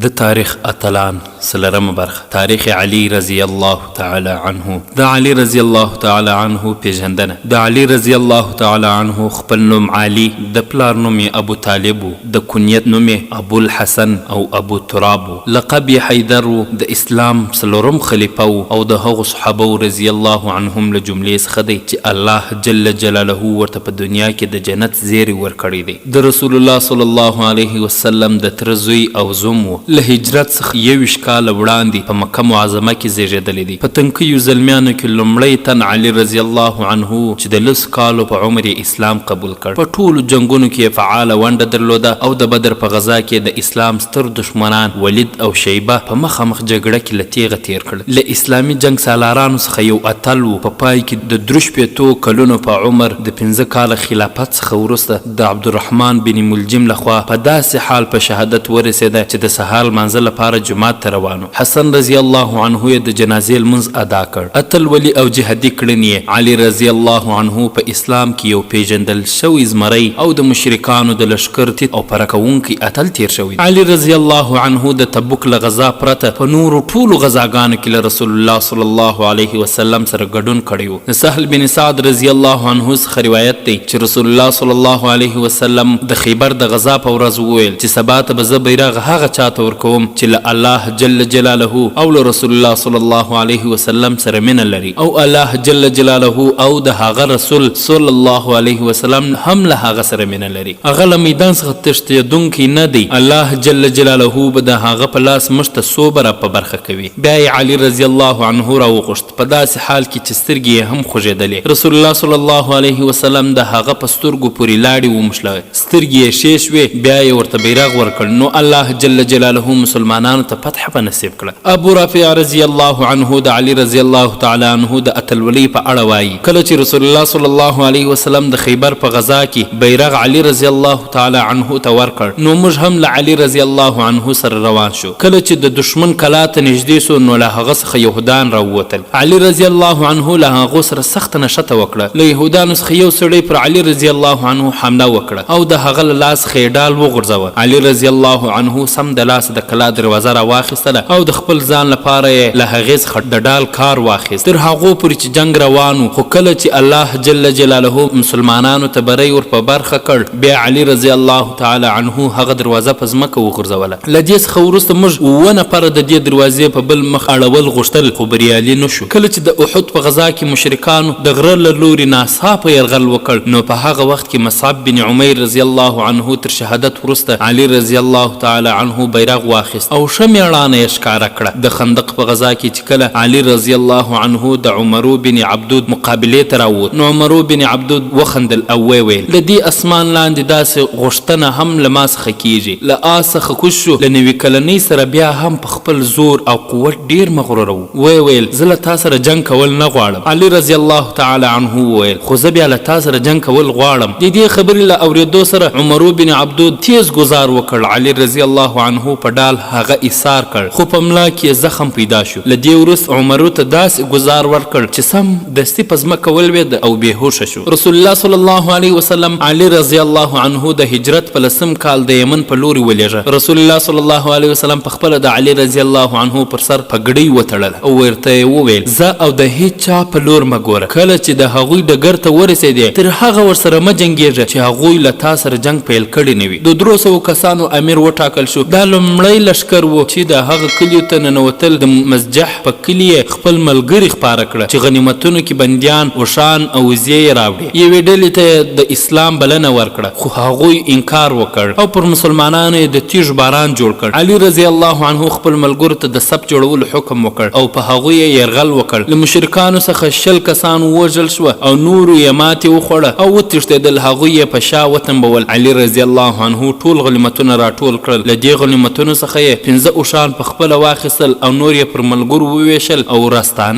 د تاریخ اتلان څلورمه برخه، تاریخ علی رضی الله تعالی عنه. د علی رضی الله تعالی عنه پیژندنه. د علی رضی الله تعالی عنه خپل نوم علي، د پلار نوم یې ابو طالب و، د کنیت نوم یې ابو الحسن او ابو تراب و، لقب یې حیدر و، د اسلام څلورم خلیفه و او د هغو صحابه وو رضی الله عنهم له جملې څخه دی چې الله جل جلاله ورته په دنیا کې د جنت زیری ورکړی دی. د رسول الله صلی الله علیه وسلم د تره زوی او زوم و، له هجرت څخه 21 کاله وړاندې په مکه معظمه کې زېږېدلی دی. په تنکیو زلمیانو کې لومړی تن علي رضی الله عنه و چې د لسو کالو په عمر یې اسلام قبول کړ. په ټولو جنګونو کې یې فعاله ونډه درلوده او د بدر په غزا کې یې د اسلام ستر دښمنان ولید او شیبه په مخامخ جګړه کې له تېغه تېر کړل. له اسلامي جنګ سالارانو څخه یو اتل و، په پای کې د 63 کلونو په عمر د 5 کاله خلافت څخه وروسته د عبدالرحمن بن ملجم له خوا په داسې حال په شهادت ورسېده چې د سهار لمانځه لپاره جومات ته روان و. حسن رضی الله عنه یې د جنازې لمونځ ادا کړ. اتلولي او جهادي کړنې یې، علي رضی الله عنه په اسلام کې یو پېژندل شوی زمری او د مشرکانو د لښکر تیت او پرک کوونکی اتل تېر شوی دی. علي رضی الله عنه د تبوک له غزا پرته په نورو ټولو غزاګانو کې له رسول الله صلی الله علیه وسلم سره ګډون کړی و. د سهل بن سعد رضی الله عنه څخه روایت دی چې رسول الله صلی الله علیه وسلم د خیبر د غزا په ورځ وویل چې سبا ته به زه بیرغ هغه چا ته ورکوم چې له الله جل جلاله او له رسول الله صلی الله علیه وسلم سره مینه لري او الله جل جلاله او د هغه رسول صلی الله علیه وسلم هم له هغه سره مینه لري. هغه له میدان څخه تښتیدونکی نه دی، الله جل جلاله به د هغه په لاس موږ ته سوبه را په برخه کوي. بیا یې علي رضی الله عنه راوغوښت. په داسې حال کې چې سترګې یې هم خوږېدلې. رسول الله صلی الله علیه وسلم د هغه په سترګو پورې لاړې وموښلې، سترګې یې ښې شوې، بیا یې ورته بیرغ ورکړ، نو الله جل جلاله مسلمانانو ته فتح په نصیب کړه. ابو رافع رضی الله عنه د علي رضی الله تعالی عنه د اتلولۍ په اړه وايي، کله چې رسول الله صلی الله علیه وسلم د خیبر په غزا کې بیرغ علي رضی الله تعالی عنه ته ورکړ، نو موږ هم له علي رضی الله عنه سره روان شو. کله چې د دښمن کلا ته نږدې شو، نو له هغه څخه یهودان راووتل. علي رضی الله عنه له هغو سره سخته نښته وکړه. له یهودانو څخه یو سړی پر علي رضی الله عنه حمله وکړه او د هغه له لاس څخه یې ډال وغورځوه. علي رضی الله عنه سمدلاسه د کلا دروازه راواخیستله او د خپل ځان لپاره یې له هغې څخه د ډال کار واخیست تر هغو پورې چې جنګ روان و، خو کله چې الله جل جلاله مسلمانانو ته بری ور په برخه کړ، بیا علي رضی الله تعالی عنه هغه دروازه په ځمکه وغورځوله. له دې څخه وروسته موږ اووه نفره د دې دروازې په بل مخ اړول غوښتل، خو بریالي نه شو. کله چې د احد په غزا کې مشرکانو د غره له لوري ناڅاپه یرغل وکړ، نو په هغه وخت کې مصعب بن عمیر رضی الله عنه تر شهادت وروسته علي رضی الله تعالی عنه بیرغ واخیست او ښه مېړانه یې ښکاره کړه. د خندق په غزا کې چې کله علي رضی الله عنه د عمرو بن عبدود مقابلې ته راووت، نو عمرو بن عبدود وخندل او ویې ویل، له دې اسمان لاندې داسې غوښتنه هم له ما څخه کیږي. له آس څخه کوز شو، له 90 کلنۍ سره بیا هم په خپل زور او قوت ډیر مغروره وو. ویې ویل، زه له تا سره جنګ کول نه غواړم. علي رضی الله تعالی عنه وویل، خو زه بیا له تا سره جنګ کول غواړم. د دې خبرې له اوریدو سره عمرو بن عبدود تیز ګوزار وکړ، علي رضی الله عنه په ډال هغه ایسار کړ، خو په ملا کې یې زخم پیدا شو. له دې وروسته عمرو ته داسې ګوزار ورکړ چې سم دستي په ځمکه ولوېد او بې هوښه شو. رسول الله صلی الله علیه وسلم علي رضی الله عنه د هجرت په لسم کال د یمن په لوري ولېږه. رسول الله صلی الله علیه وسلم په خپله د علي رضی الله عنه پر سر پګړۍ وتړله او ورته یې وویل، ځه او د هیچا په لور مه ګوره، کله چې د هغوی ډګر ته ورسېدې تر هغه ورسره مه جنګېږه چې هغوی له تا سره جنګ پیل کړی نه وي. د 300 کسانو امیر وټاکل شو. دا لومړی لښکر و چې د هغه کلیو ته ننوتل، د مزجح په کلي یې خپل ملګري خپاره کړه چې غنیمتونو کې بندیان، اوښان او وزې یې راوړې. یوې ډلې ته یې د اسلام بلنه ورکړه، خو هغوی انکار وکړ او پر مسلمانانو یې د تیږو باران جوړ کړ. علي رضی الله عنه خپل ملګرو ته د صف جوړولو حکم وکړ او په هغوی یې یرغل وکړ. له مشرکانو څخه 20 کسان ووژل شوه او نورو یې ماتې وخوړه او وتښتېدل، هغوی یې په شا وتمبول. علي رضی الله عنه ټول غنیمتونه راټول کړل، له دې غنیمتونو څخه یې 5 اوښان په خپله واخیستل او نور یې پر ملګرو ووېشل او راستانه.